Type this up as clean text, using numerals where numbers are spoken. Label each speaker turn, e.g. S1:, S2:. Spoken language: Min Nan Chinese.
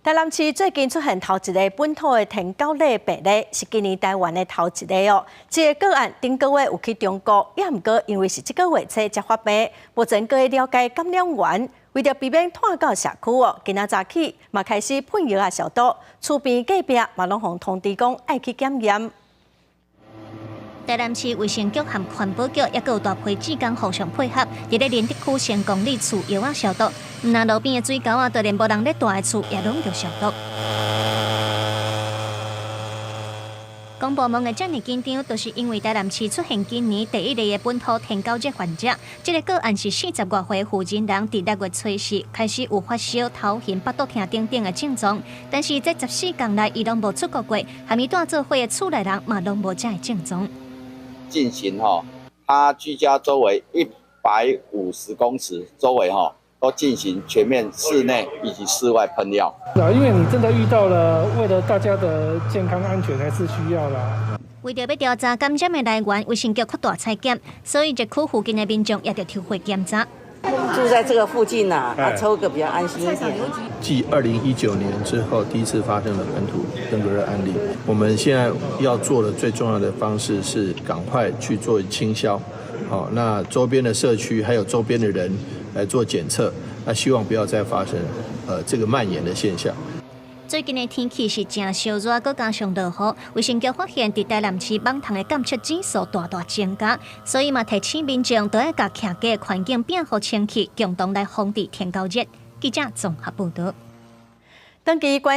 S1: 台南市最近出現頭一个本土的天狗熱病例，是今年台灣的頭一个哦。這个個案頂個月有去中國，也毋過因為是這個月初才發病，目前閣咧了解感染源。為著避免湠到社區哦，今仔早起嘛開始噴藥仔消毒，厝邊隔壁嘛攏予通知講愛去檢驗。
S2: 台南市衛生局和環保局抑閣有大批志工互相配合，佇咧仁德區成功里厝藥仔消毒，毋但路邊的水溝仔，就連無人咧蹛的厝也攏著消毒。公部門會遮爾緊張，就是因為台南市出現今年第一例的本土天狗熱患者。這个個案是40外歲婦人人，佇6月初四開始有發燒、頭暈、腹肚疼等等的症狀，但是這14天來伊攏無出國過，和伊蹛做伙的厝內人嘛攏無這个症狀。
S3: 進行哈，他居家周圍150公尺周圍哈，都進行全面室內以及室外噴藥。
S4: 啊，因為你真的遇到了，為了大家的健康安全，還是需要啦。
S2: 為著欲調查感染的來源，衛生局擴大採檢，所以熱區附近的民眾也著抽血檢查。
S5: 住在這個附近啊，抽個比較安心一點。
S6: 繼2019年之後，第一次發生了本土登革熱案例。我們現在要做的最重要的方式是趕快去做清消，好，那周邊的社區還有周邊的人來做檢測，那希望不要再發生這個蔓延的現象。
S2: 最近的天氣是誠燒熱，閣加上落雨，衛生局發現佇台南市蠓蟲的監測指數大大增加，所以嘛提醒民眾都愛共徛家的環境變予清氣，共同來防治天狗熱。記者綜合報導。
S1: 長期關